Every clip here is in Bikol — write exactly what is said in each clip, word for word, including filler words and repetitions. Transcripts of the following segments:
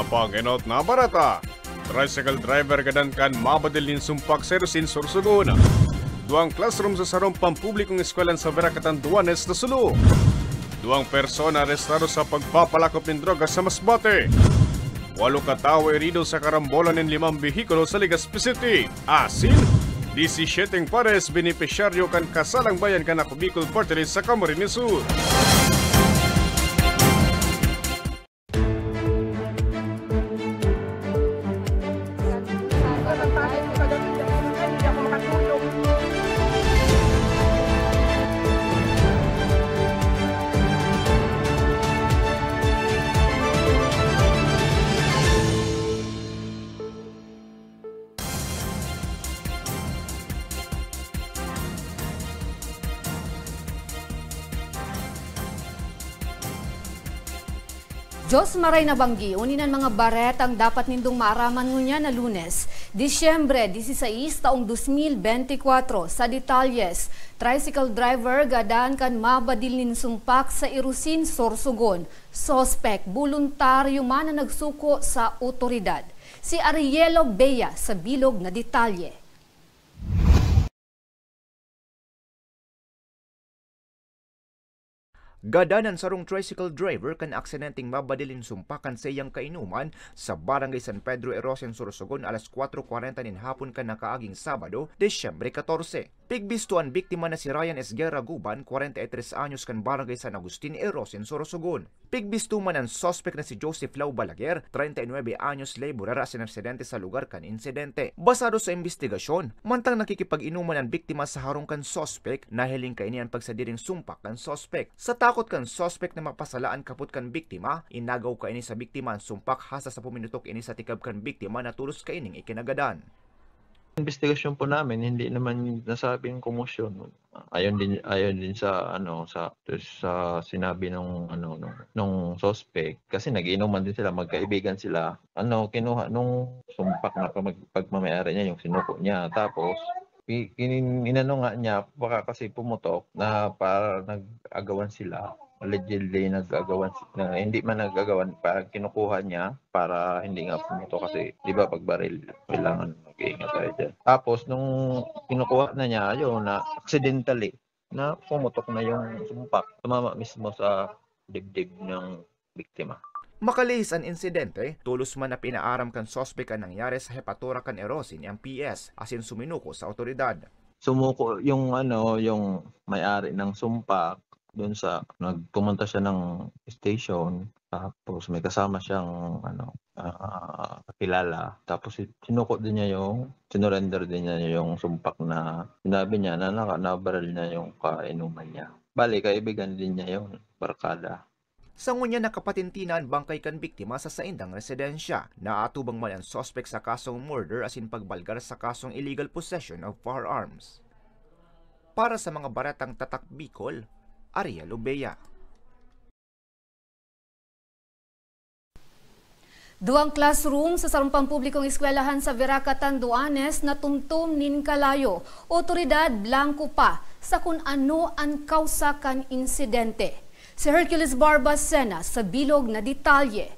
Pag-enot na bareta, tricycle driver gadan kan mabadil nin sumpak sa Erosin, Sorsogon. Duwang classroom sa sarong pampublikong eskwelahan sa Virac, Catanduanes nasulo. Duwang persona arestado sa pagpapalakop nin droga sa Masbate. Walo ka tawo herido sa karambolan nin limang behikulo sa Legazpi City. Asin, disisyete pares benepisyaryo kan Kasalang Bayan kan Ako Bicol Party List sa Camarines Sur. Diyos maray na banggi, uni nan mga baretang dapat nindong maaraman ngunyan na Lunes, Disyembre dieciséis, taong dos mil bente kwatro. Sa detalyes, tricycle driver gadan kan mabadil nin sumpak sa Irosin, Sorsogon. Suspek, boluntaryo man na nagsuko sa otoridad. Si Arielo Bea sa bilog na detalye. Gadan an sarong tricycle driver kan aksidenteng mabadil nin sumpak kan saiyang kainuman sa Barangay San Pedro, Erosin, Sorsogon, alas kwatro kwarenta nin hapon kan nakaaging Sabado, Disyembre katorse. Pigbisto an biktima na si Ryan Esguerra Guban, kwarenta y tres anyos, kan Barangay San Agustin, Erosin, Sorsogon. Pigbisto man an suspek na si Joseph Lau Balaguer, treinta y nueve anyos, laborer, asin residente sa lugar kan insidente. Basado sa imbestigasyon, mantang nakikipag-inuman an biktima sa harong kan suspek, nahiling kaini an pagsadiring sumpak kan suspek. Sa takot kan suspek na mapasala an kapot kan biktima, inagaw kaini sa biktima an sumpak hasta sa puminotok ini sa tikab kan biktima na tolos kaining ikinagadan. Investigasyon po namin, hindi naman nasabing komosyon. Ayon din, ayon din sa, ano, sa, sa sinabi nung, ano, nung, nung suspect, kasi nag-iinuman din sila, magkaibigan sila. Ano, kinuha nung sumpak na pamag-, pagmamayari niya, yung sinuko niya. Tapos, i-, inin-, inano nga niya, baka kasi pumutok na para nag-agawan sila. Allegedly, nag-agawan si-, na, hindi man nag-agawan, parang kinukuha niya para hindi nga pumutok kasi, di ba, pag baril, kailangan mag-iingat tayo dyan. Tapos, nung kinukuha na niya, ayun, na accidentally, na pumutok na yung sumpak. Tumama mismo sa dibdib ng biktima. Makalihis an insidente, tolos man na pinaaram kan suspek an nangyari sa hepatura kan Erosin ni ang P S, asin suminuko sa otoridad. Sumuko yung, ano, yung may-ari ng sumpak dun sa, nag-, pumunta siya ng station, tapos may kasama siyang, ano, ah, kakilala. Tapos si-, sinuko din niya yung, sinurrender din niya yung sumpak na sinabi niya na naka-, nabaril niya yung kainuman niya. Bale, kaibigan din niya yun, barkada. Sa ngunyan, nakapatinti na an bangkay kan biktima sa saindang residensya. Naatubang man an suspek sa kasong murder asin pagbalgar sa kasong illegal possession of firearms. Para sa mga baretang Tatak Bicol, Ariel Obeya. Duwang classroom sa sarong pampublikong eskwelahan sa Virac, Catanduanes natumtom nin kalayo. Otoridad, blangko pa sa kun ano an kawsa kan insidente. Si Hercules Barbacena sa bilog na detalye.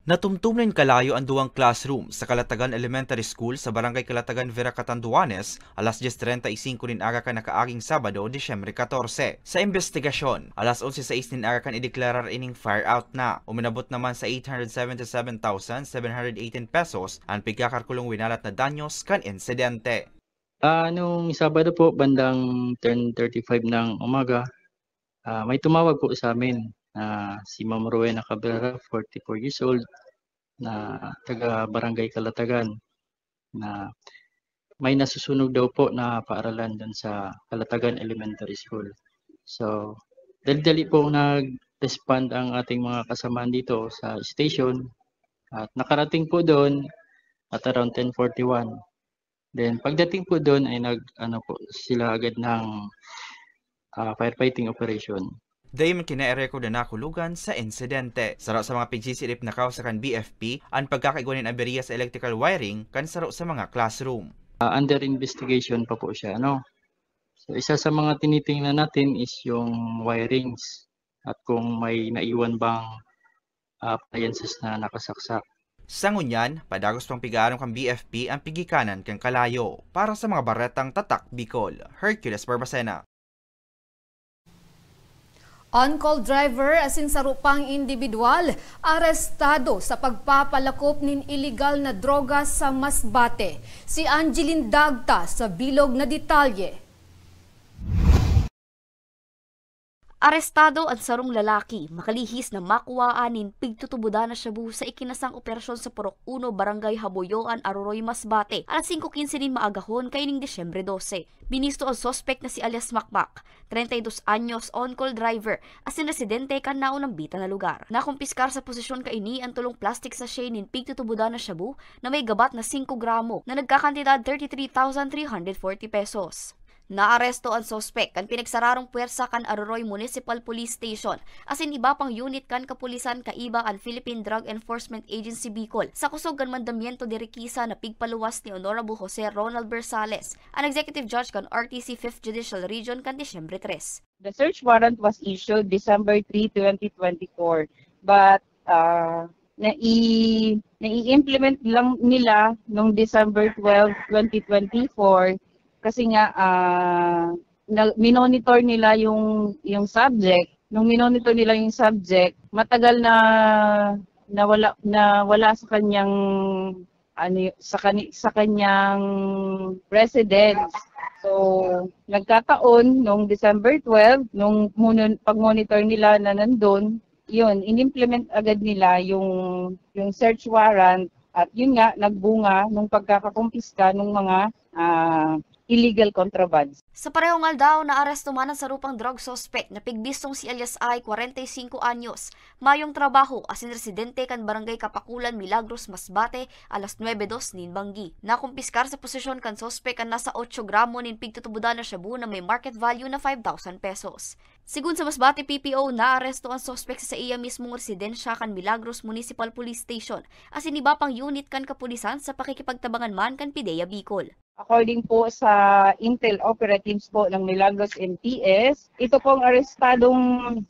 Natumtom nin kalayo an duwang classroom sa Kalatagan Elementary School sa Barangay Kalatagan, Virac, Catanduanes, alas dyes treinta y cinco nin aga kan nakaaging Sabado, Disyembre katorse. Sa imbestigasyon, alas onse sais nin aga kan ideklarar ining fire out na. Uminabot naman sa eight hundred seventy-seven thousand seven hundred eighteen pesos an pigkakalkulong winalat na danyos kan insidente. Ah, nung Sabado po, bandang ten thirty-five ng umaga, ah, may tumawag po sa amin na si Ma'am Rowena Cabrera, forty-four years old, na taga Barangay Kalatagan, na may nasusunog daw po na paaralan dun sa Kalatagan Elementary School. So, dali-dali po nag-respond ang ating mga kasamahan dito sa station at nakarating po doon at around ten forty-one. Then, pagdating po doon ay nag-, ano po, sila agad ng, ah, firefighting operation. Dai man kinarecord an nakulugan sa insidente. Saro sa mga pigsisilip na kawsa kan B F P an pagkakaigwa nin aberya sa electrical wiring kan saro sa mga classroom. Ah, under investigation pa po siya, no? So, isa sa mga tinitingnan natin is yung wirings at kung may naiwan bang ah, appliances na nakasaksak. Sa ngunyan, padagos pang pig-aaram kan B F P ang pigikanan kan kalayo. Para sa mga baretang Tatak Bicol, Hercules Barbacena. On-call driver asin saro pang indibidwal arestado sa pagpapalakop nin iligal na droga sa Masbate. Si Angeline Dagta sa bilog na detalye. Arestado an sarong lalaki makalihis na makuwaan nin pigtutubodan na shabu sa ikinasang operasyon sa Purok Uno, Barangay Haboyoan, Aroroy, Masbate, alas singko kinse nin maagahon kaining Disyembre dose. Binisto an suspek na si alias Makmak, treinta y dos anyos, on-call driver, asin residente kan naunambita na lugar. Nakumpiskar sa posesyon kaini an tolong plastic sachet nin pigtutubodan na shabu na may gabat na singko gramo na nagkakantidad thirty-three thousand three hundred forty pesos. Naaresto an suspek kan pinagsararong puwersa kan Aroroy Municipal Police Station asin iba pang unit kan kapulisan kaiba an Philippine Drug Enforcement Agency Bicol sa kusog kan mandamiento de requisa na pigpaluwas ni Honorable Jose Ronald Bersales, an Executive Judge kan R T C Fifth Judicial Region kan Disyembre tres. The search warrant was issued December three, twenty twenty-four, but uh, nai nai-implement lang nila nung December twelve, twenty twenty-four, kasi nga ah, na, minonitor nila yung yung subject. Nung minonitor nila yung subject, matagal na nawala nawala sa kanyang ano y- sa kani, sa kanyang residence. So, nagkataon nung December twelve, nung mono- pag-monitor nila na nandun, yun, inimplement agad nila yung yung search warrant at yun nga nagbunga nung pagkakakumpiska ng mga ah, illegal contrabands. Sa parehong aldaw, naaresto man ang sarupang drug suspect na pigbistong si alias Ai, kwarenta y singko anyos, mayong trabaho asin residente kan Barangay Kapakulan, Milagros, Masbate, alas nuebe dos nin banggi. Nakumpiskar sa posesyon kan suspek an nasa otso gramo nin pigtutubodan na shabu na may market value na five thousand pesos. Sigon sa Masbate P P O, naaresto an suspek sa saiya mismong residensya kan Milagros Municipal Police Station asin iba pang unit kan kapulisan sa pakikipagtabangan man kan PDEA Bicol. According po sa intel operatives po ng Milagros M P S, ito pong arestadong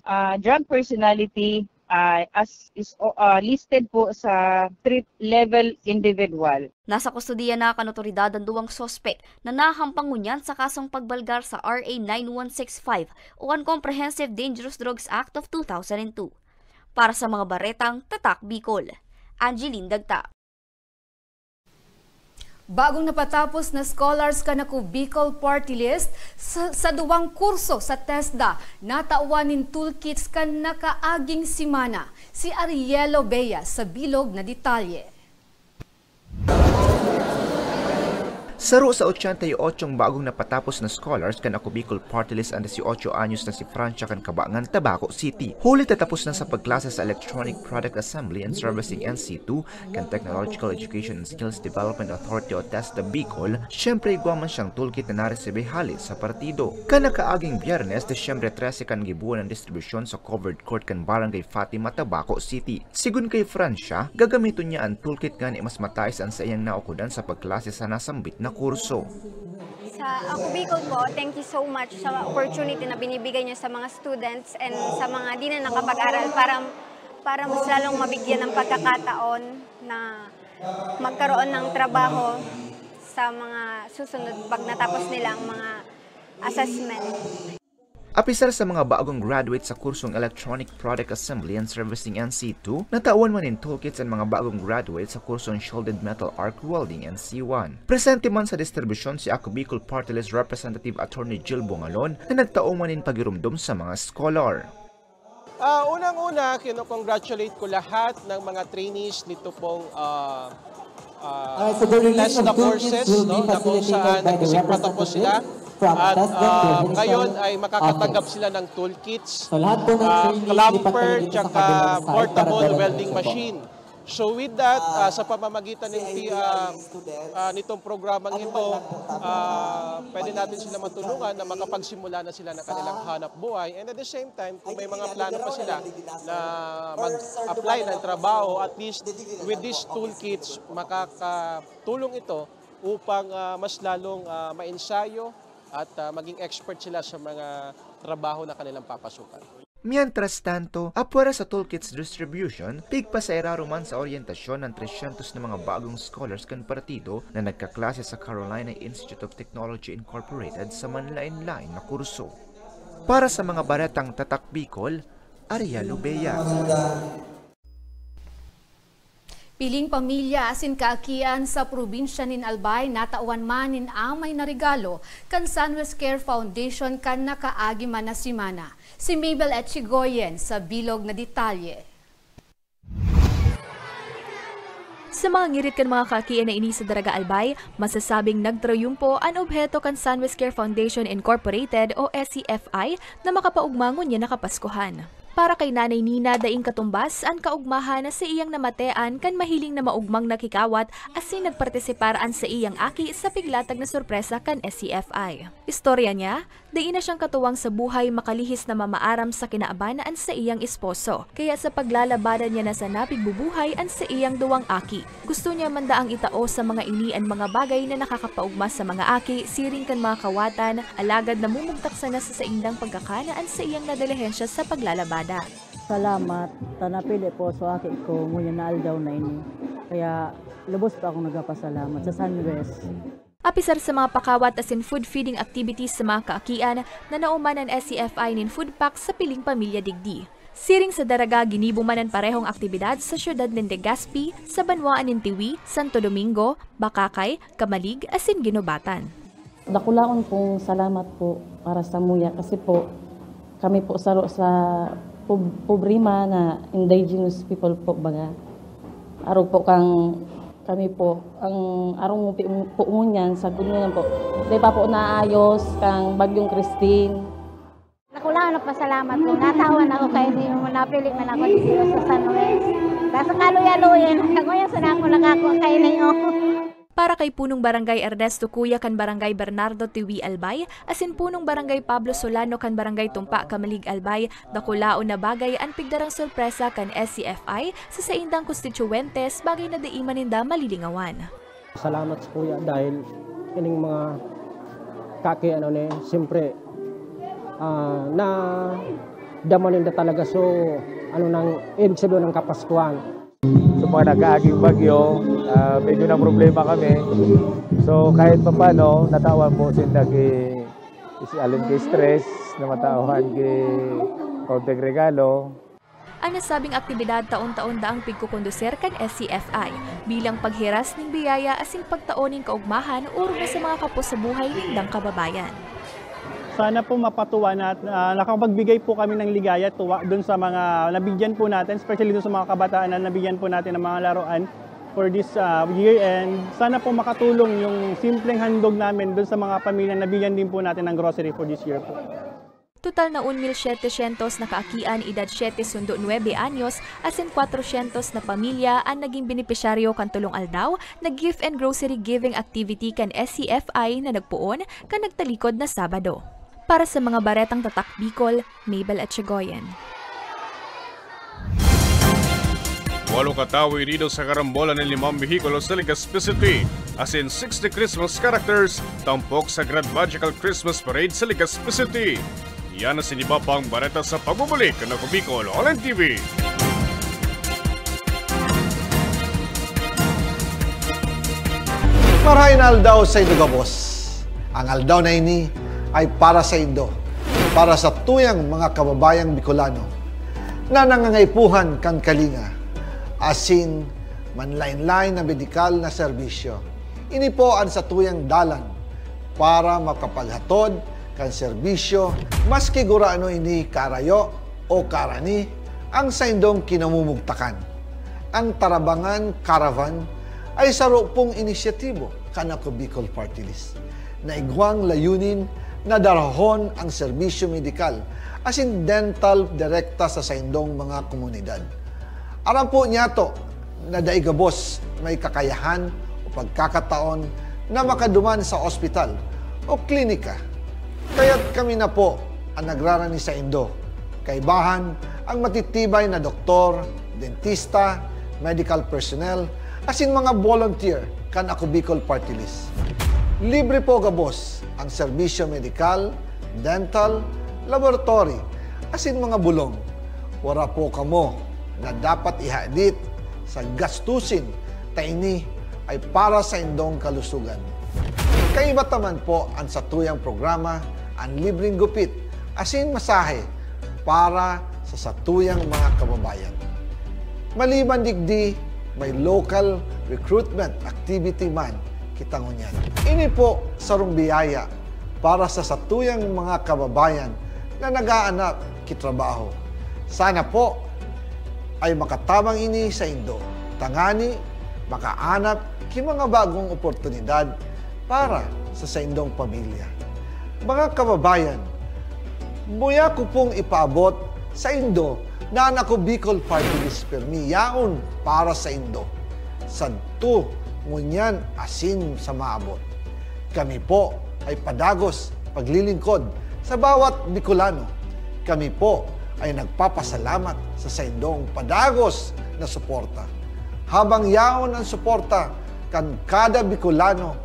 ah, drug personality ah, as is o- ah, listed po sa street level individual. Nasa kustodiya na kan otoridad an duwang suspek na nahampang ngunyan sa kasong pagbalgar sa R A nine one six five o an Comprehensive Dangerous Drugs Act of two thousand and two. Para sa mga baretang Tatak Bicol, Angeline Dagta. Bagong napatapos na scholars kan Ako Bicol Party List sa, sa duwang kurso sa TESDA, natawan nin toolkits kan nakaaging semana. Si Arielo Bea sa bilog na detalye. Saro sa ochenta y ocho bagong napatapos na scholars kan Ako Bicol Party List an dieciocho anyos na si Francia kan Kabangan, Tabaco City. Huli ta tapos na sa pagklase sa Electronic Product Assembly and Servicing N C two, kan Technological Education and Skills Development Authority o TESDA Bicol, siyempre igwa man siyang toolkit na naresibe hali sa partido. Kan nakaaging Biyernes, Disyembre trese, kan gibohon an distribusyon sa covered court kan Barangay Fatima, Tabaco City. Sigon kay Francia, gagamiton niya an toolkit ngani mas matais an saiyang naukodan sa pagklase sa nasambit na kurso. Sa Ako Bicol po, thank you so much sa opportunity na binibigay niyo sa mga students and sa mga di na nakapag-aral para para mas lalong mabigyan ng pagkakataon na magkaroon ng trabaho sa mga susunod pag natapos nila ang mga assessment. Apisar sa mga bagong graduate sa kursong Electronic Product Assembly and Servicing N C two, natawan man nin toolkits an mga bagong graduate sa kursong Shielded Metal Arc Welding N C one. Presente man sa distribusyon si Ako Bicol Party List Representative Attorney Jill Bongalon na nagtao man nin pagirumdom sa mga scholar. Ah, unang-una, kino-congratulate ko lahat ng mga trainees nito pong ah, ah, Alright, so the release TESDA of toolkits courses, will be no, na kung facilitated saan by the nagsisimula tapos representative sila. From At TESDA ah, Provincial ngayon ay makakatanggap Office. Sila ng toolkits, So, lahat po ng ah, trainees, clamper, lipat kayo dito sa tsaka kabilang side para portable diretso welding po. Machine. So with that, ah, sa pamamagitan ng T- ah, ah, nitong programang ito, ah, pwede natin sila matulungan na makapagsimula na sila ng kanilang hanap buhay. And at the same time, kung may mga plano pa sila na mag-apply ng trabaho, at least with these toolkits, makakatulong ito upang ah, mas lalong ah, mainsayo at ah, maging expert sila sa mga trabaho na kanilang papasukan. Mientras tanto, apwera sa toolkits distribution, pigpasairaro man sa oryentasyon an tresyentos na mga bagong scholars kan partido na nagkaklase sa Carolina Institute of Technology Incorporated sa manlaen-laen na kurso. Para sa mga baretang Tatak Bicol, Ariel Obeya. Piling pamilya asin kaakian sa probinsya nin Albay natawan man nin amay na regalo kan Sunrise Care Foundation kan nakaagi man na semana. Si Mabel Etchigoyen sa bilog na detalye. Sa mga ngirit kan mga kaakian na ini sa Daraga Albay, masasabing nagtrayumpo an obheto kan Sunrise Care Foundation Incorporated o S C F I na makapaugma ngunyan na Kapaskuhan. Para kay Nanay Nina, daing katumbas an kaugmahan na saiyang namatean kan mahiling na maugmang nakikawat asin nagpartisipar an saiyang aki sa piglatag na sorpresa kan S C F I. Istorya niya, dai na siyang katuwang sa buhay makalihis na mamaaram sa kinaaban na an saiyang esposo. Kaya sa paglalabada niya na sana pigbubuhay an saiyang duwang aki. Gusto niya man daang itao sa mga ini an mga bagay na nakakapaugma sa mga aki, siring kan mga kawatan, alagad namumugtak sana sa saindang pagkakan na an saiyang nadilihensya sa paglalabada. Salamat ta napili po sa aki ko ngunyan na aldaw na ini. Kaya lubos pa akong nagpapasalamat sa Sunrise. Apisar sa mga pakawat asin food feeding activities sa mga kaakian, nanao man an S C F I nin food pack sa piling pamilya digdi. Siring sa Daraga, ginibo man an parehong aktibidad sa siyudad nin Legazpi, sa banwaan nin Tiwi, Santo Domingo, Bacacay, Camalig, asin Guinobatan. Dakulaon pong salamat po para sa muya kasi po kami po saro sa pub-, pobre man na indigenous people po baga. Arog po kang kami po, ang arong po, po ngunyan, sagkod ngunyan po, di pa po naayos kang Bagyong Christine. Dakulaon na pasalamat ko. Natawan ako kay ni mo napili man ako dito sa San Luis. Sa kaluya-luya, hanggang ngayon sana ako nakakuha kay ni, oh. Para kay Punong Barangay Ernesto Cuya kan Barangay Bernardo Tiwi Albay, asin Punong Barangay Pablo Solano kan Barangay Tumpa Camalig Albay, dakulaon na bagay an pigdarang sorpresa kan S C F I sa saindang konstituyentes, bagay na dai man ninda malilingawan. Salamat sa kuya dahil ining mga kaki, ano ni, siyempre, ah, nadama ninda talaga. So, ano nang ibig sabihin ng Kapaskuhan? So, mga nagkaaging bagyo, ah, medyo na problema kami. So, kahit papaano, natawan po sinda ki, si alin ki stress, na matawan ki konting regalo. An nasabing aktibidad taon-taon daang pigkokondusir kan S C F I bilang paghiras nin biyaya asin pagtao nin kaogmahan orog na sa mga kapos sa buhay nindang kababayan. Sana po mapatuwa na, ah, nakapagbigay po kami ng ligaya, tuwa dun sa mga nabigyan po natin, especially dun sa mga kabataan na nabigyan po natin ng mga laruan for this, ah, year. And sana po makatulong yung simpleng handog namin dun sa mga pamilya na nabigyan din po natin ng grocery for this year po. Total na un mil setecientos na kaakian, edad siete sundo nuebe anyos, asin kwatrosyentos na pamilya an naging benepisyaryo kan tolong aldaw na gift and grocery giving activity kan S C F I na nagpoon kan nagtalikod na Sabado. Para sa mga baretang Tatak Bicol, Mabel Etchegoyen. Walo ka tawo herido sa karambola nin limang behikulo sa Legazpi City, asin sixty Christmas characters tampok sa Grand Magical Christmas Parade sa Legazpi City. Yan asin iba pang bareta sa pagbabalik kan Ako Bicol Online T V. Marahay na aldaw saindo gabos. Ang aldaw na ini ay para saindo, para sa tuyang mga kababayang Bicolano na nangangaipuhan kan kalinga, asin manlaen-laen na medikal na serbisyo. Ini po an satuyang dalan para makapaghatod kan serbisyo, maski gurano ini karayo o karani ang saindong kinamumugtakan. Ang Tarabangan Caravan ay saro pong inisyatibo kan Ako Bicol Party List na igwang layunin na darahon ang serbisyo medikal asin dental direkta sa saindong mga komunidad. Aram po niyato na dai gabos may kakayahan o pagkakataon na makaduman sa ospital o klinika. Kaya't kami na po an nagrarani saindo. Kaibahan ang matitibay na doktor, dentista, medical personnel, asin mga volunteer kan Ako Bicol Party List. Libre po gabos ang serbisyo medikal, dental, laboratory, asin mga bulong. Wara po kamo na dapat ihadit sa gastusin, ta ini ay para sa indong kalusugan. Kaiba ta man po an satuyang programa, an libreng gupit asin masahe para sa satuyang mga kababayan. Maliban digdi, may local recruitment activity man kita ngunyan. Ini po sarong biyaya para sa satuyang mga kababayan na nag-aanap ki trabaho. Sana po ay makatabang ini saindo, tangani makaanap ki mga bagong oportunidad para sa saindong pamilya. Mga kababayan, muya ko pong ipaabot saindo na an Ako Bicol Party List pirmi yaon para saindo, sadto, ngunyan asin sa maabot. Kami po ay padagos paglilingkod sa bawat Bicolano. Kami po ay nagpapasalamat sa saindong padagos na suporta. Habang yaon an suporta kan kada Bicolano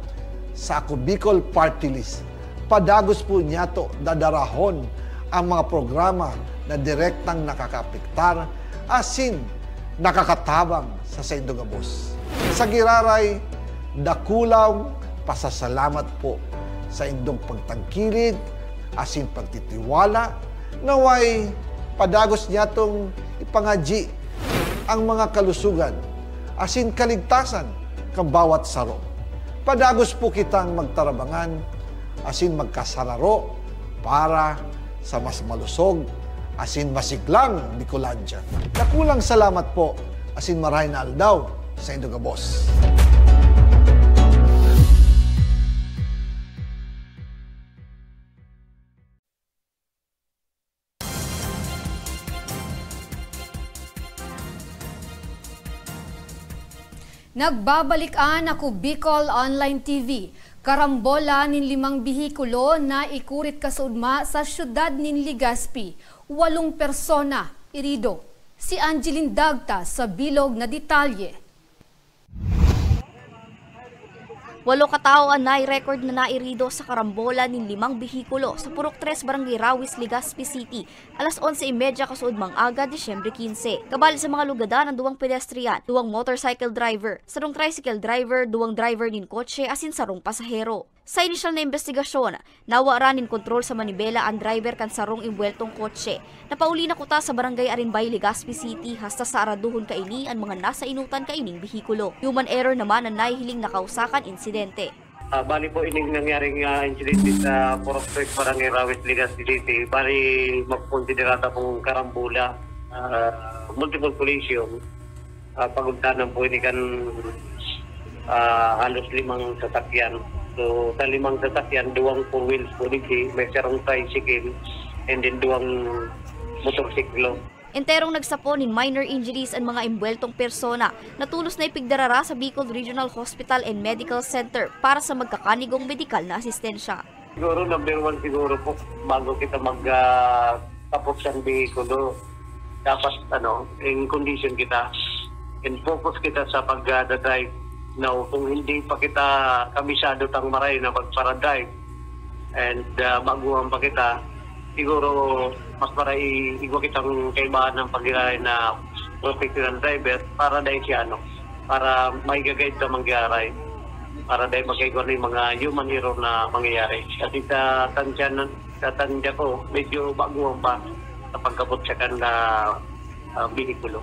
sa Ako Bicol Party List, padagos po niyato dadarahon ang mga programa na direktang nakakaapektar asin nakakatabang sa saindo gabos. Sa giraray, dakulang pasasalamat po sa indong pagtangkilik asin pagtitiwala. Naway padagos niyatong ipangadyi ang mga kalusugan asin kaligtasan kan bawat saro. Padagos po kitang magtarabangan asin magkasararo para sa mas malusog asin masiglang Bicolandia. Dakulang salamat po asin marahay na aldaw saindo gabos. Nagbabalik an Ako Bicol Online T V. Karambola nin limang behikulo na ikurit kasaudma sa siyudad nin Legazpi. Walong persona irido. Si Angeline Dagta sa bilog na detalye. Walo ka tawo an nai-record na nairido sa karambola nin limang behikulo sa Purok Tres, Barangay Rawis, Legazpi City, alas onse y media kasuodmang aga, Disyembre quince. Kabali sa mga lugadan an duwang pedestrian, duwang motorcycle driver, sarong tricycle driver, duwang driver nin kotse asin sarong pasahero. Sa inisyal na imbestigasyon, nawaran nin kontrol sa manibela an driver kan sarong imbuweltong kotse. Napauli na kuta sa Barangay Arimbay, Legazpi City, hasta sa araduhon kaini an mga nasa enotan kaining behikulo. Human error naman an nahihiling na kausa kan insidente. Ah, bali po, ining nangyaring, ah, insidente sa Purok Tres, Barangay Rawis, Legazpi City, bali makonsiderada pong karambola, ah, multiple collision. Ah, pagugtanan po ini kan, ah, halos limang sasakyan. So, sa limang sasakyan, duwang four wheels po digdi, may sarong tricycle, and then duwang motorsiklo. Enterong nagsapon nin minor injuries an mga embuweltong persona na tolos na ipigdarara sa Bicol Regional Hospital and Medical Center para sa magkakanigong medikal na asistensya. Siguro, number one siguro po, bago kita mag, ah, tapos ang behikulo, dapat, ano, in condition kita, in focus kita sa pag, ah, drive. Now, kung hindi pa kita kabisado tang maray na magpara-drive, and, ah, baguhan pa kita, siguro mas maray igwa kitang kaibahan ng pagkilala na professional driver para dahil siya, ano, para maiga-guide ka mangyari, para dahil magkaigwa na yung mga human error na mangyayari. Kasi sa tansya, na, sa tansya ko, medyo baguhan pa sa pagkabot sa kanila, ah, behikulo.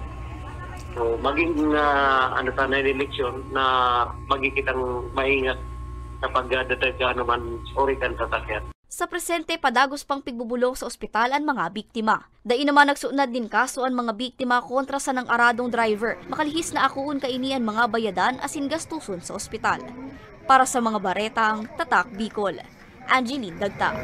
So, maging, ah, ano sana yung leksyon na maging kitang maingat sa pagdadrive ka naman o rikan sa sasakyan. Sa presente, padagos pang pigbubulong sa ospital an mga biktima. Dai naman nagsunad nin kaso an mga biktima kontra sa nang-aradong driver. Makalihis na akoon kaini an mga bayadan asin gastuson sa ospital. Para sa mga baretang Tatak Bicol, Angeline Dagta.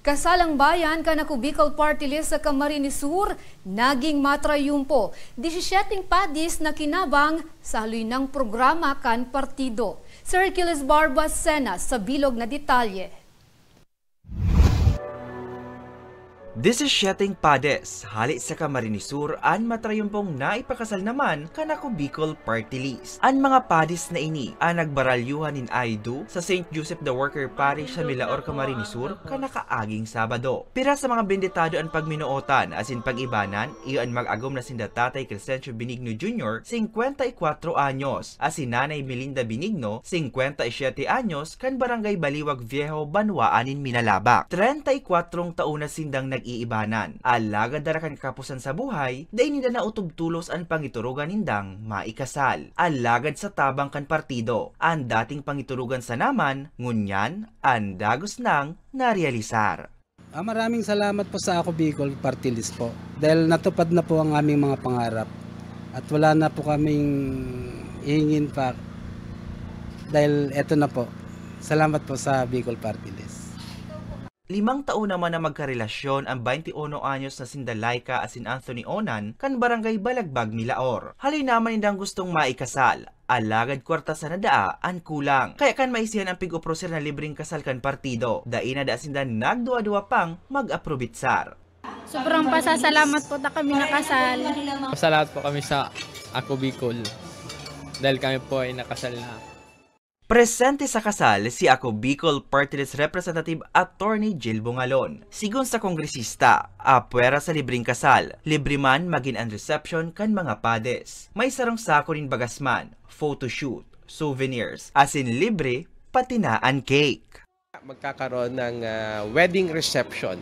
Kasalang bayan kan Ako Bicol Party List sa Camarines Sur, naging matrayumpo. Disisyeteng padis na kinabang sa haloy nang programa kan partido. Si Hercules Barbacena sa bilog na detalye. Disisiete Padis, hale sa Camarines Sur, an matrayumpong naipakasal naman kan Ako Bicol Party List. An mga padis na ini an nagbaralyuhan nin I do sa Saint Joseph the Worker Parish sa Milaor, Camarines Sur, kan nakaaging Sabado. Pira sa mga benditado an pagminootan asin pag-ibanan, iyo an mag-agom na sinda Tatay Crescencio Benigno Junior, singkwenta y kwatro anyos, asin Nanay Melinda Benigno, singkwenta y siyete anyos, kan Barangay Baliwag Viejo, banwaan nin Minalabac. Treinta y kwatro taon na sindang nag-iibanan. Alagad dara kan kataposan sa buhay, dai ninda naotob tolos an pangiturugan nindang maikasal. Alagad sa tabang kan partido, an dating pangiturugan sana man, ngunyan, an dagos nang narealisar. Ah, maraming salamat po sa Ako Bicol Party List po. Dahil natupad na po ang aming mga pangarap. At wala na po kaming hihingin pa. Dahil eto na po. Salamat po sa Bicol Party List. Limang taon naman na magkarelasyon an baynte uno anyos na sinda Laika asin Anthony Onan kan Barangay Balagbag, Milaor. Haloy naman nindang gustong maikasal, alagad kwarta sana daa an kulang. Kaya kan maisihan an pig-oproser na libreng kasal kan partido, dai na daa sinda nagduwa-duwa pang mag-aprobitsar. Sobrang pasasalamat po ta kami nakasal. Pasalamat po kami sa Ako Bicol dahil kami po ay nakasal na. Presente sa kasal si Ako Bicol Party List Representative Attorney Jill Bungalon. Sigon sa kongresista, apwera sa libreng kasal, libre man magin an reception kan mga padis. May sarong sako nin bagasman, photoshoot, souvenirs, asin libre pati na an cake. Magkakaroon ng, ah, wedding reception,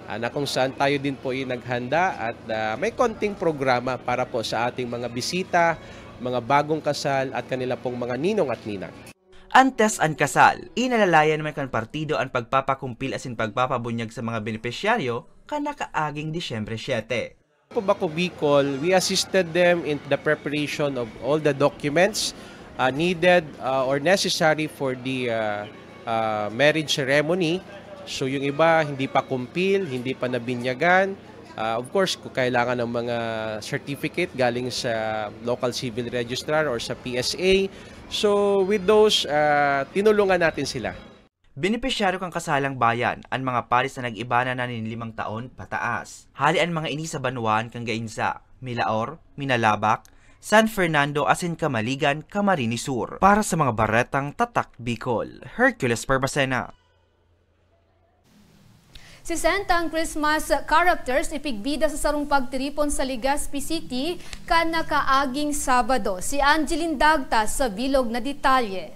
ah, na kung saan tayo din po ay naghanda at, ah, may konting programa para po sa ating mga bisita, mga bagong kasal at kanila pong mga ninong at ninang. Antes an kasal, inalalayan man kan partido an pagpapakumpil asin pagpapabunyag sa mga benepisyaryo kan nakaaging Disyembre siete. Po Bako Bicol, we assisted them in the preparation of all the documents, uh, needed, uh, or necessary for the, uh, uh, marriage ceremony. So, yung iba, hindi pa kumpil, hindi pa nabinyagan. Uh, of course, kung kailangan ng mga certificate galing sa local civil registrar or sa P S A. So, with those, uh, tinulungan natin sila. Benepisyaryo kan Kasalang Bayan an mga padis na nag-ibanan na nin limang taon pataas. Hale an mga ini sa banwaan kan Gainza, Milaor, Minalabac, San Fernando asin Camaligan, Camarines Sur. Para sa mga baretang Tatak Bicol, Hercules Barbacena. Sesenta ang Christmas characters ipigbida sa sarong pagtiripon sa Legazpi City kan nakaaging Sabado. Si Angeline Dagta sa bilog na detalye.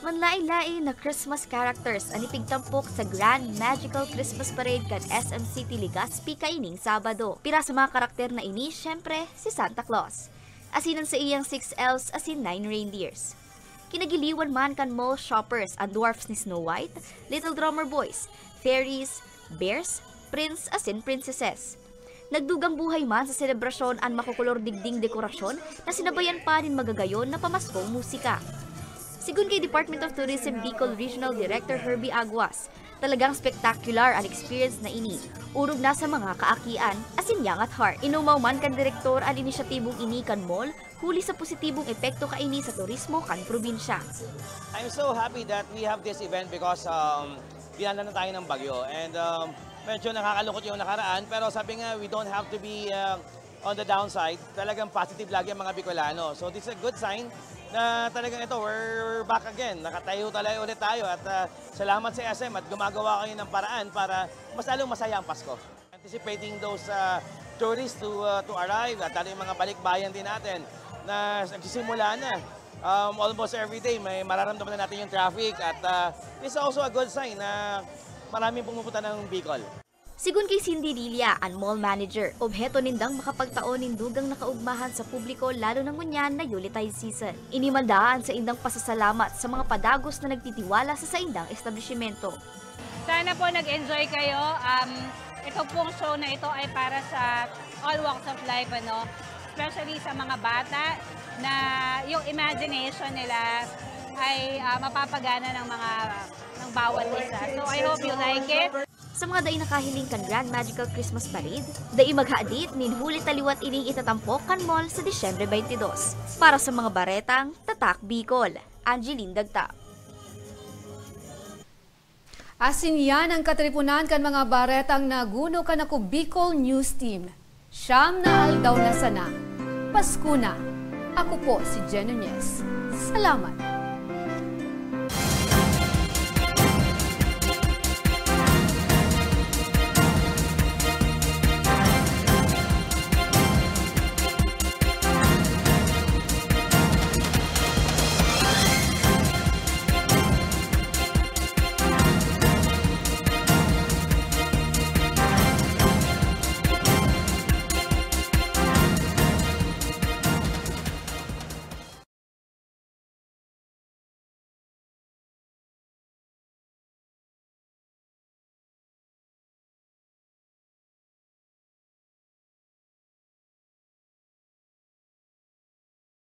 Manlaen-laen na Christmas characters an ipigtampok sa Grand Magical Christmas Parade kan S M City Legazpi kaining Sabado. Pira sa mga karakter na ini, syempre, si Santa Claus. Asin an saiyang six elves asin nine reindeers. Kinagiliwan man kan mall shoppers an dwarfs ni Snow White, Little Drummer Boys, fairies, bears, prince asin princesses. Nagdugang buhay man sa selebrasyon an makukulor digding dekorasyon na sinabayan pa nin magagayon na pamaskong musika. Sigon kay Department of Tourism Bicol Regional Director Herbie Aguas, talagang spectacular an experience na ini, orog na sa mga kaakian, asin young at heart. Inumaw man kan direktor an inisyatibong ini kan mall, huli sa positibong epekto kaini sa turismo kan probinsya. I'm so happy that we have this event because, um, dinala na tayo ng bagyo. And, um, medyo nakakalungkot yung nakaraan, pero sabi nga, we don't have to be, uh, on the downside. Talagang positive lagi ang mga Bicolano. So, this is a good sign na talagang ito, we're, we're back again. Nakatayo talaga ulit tayo at, uh, salamat sa S M at gumagawa kayo ng paraan para mas lalong masaya ang Pasko. Anticipating those, uh, tourists to, uh, to arrive at lalo yung mga balikbayan din natin na nagsisimula na. Um, almost every day may mararamdaman na natin yung traffic at, uh, it's also a good sign na maraming pumupunta ng Bicol. Sigon ki Cindy Lilia, an mall manager, obheto nindang makapagtao nin dugang na kaugmahan sa publiko lalo na ngunyan na Yuletide season. Ini man daa an saindang pasasalamat sa mga padagos na nagtitiwala sa saindang establisimento. Sana po nag-enjoy kayo. Um, ito pong show na ito ay para sa all walks of life, ano? Especially sa mga bata na yung imagination nila ay, ah, mapapagana ng mga, ng bawat isa. So, I hope you like it. Sa mga dai nakahiling kan Grand Magical Christmas Parade, dai maghadit nin huli ta liwat ining itatampok kan mall sa Disyembre twenty-two. Para sa mga baretang Tatak Bicol, Angeline Dagta. Asin yan ang katripunan kan mga baretang naguno kan Ako Bicol News Team. Siyam na aldaw na sana. Pasko na. Ako po si Jen Nunez. Salamat.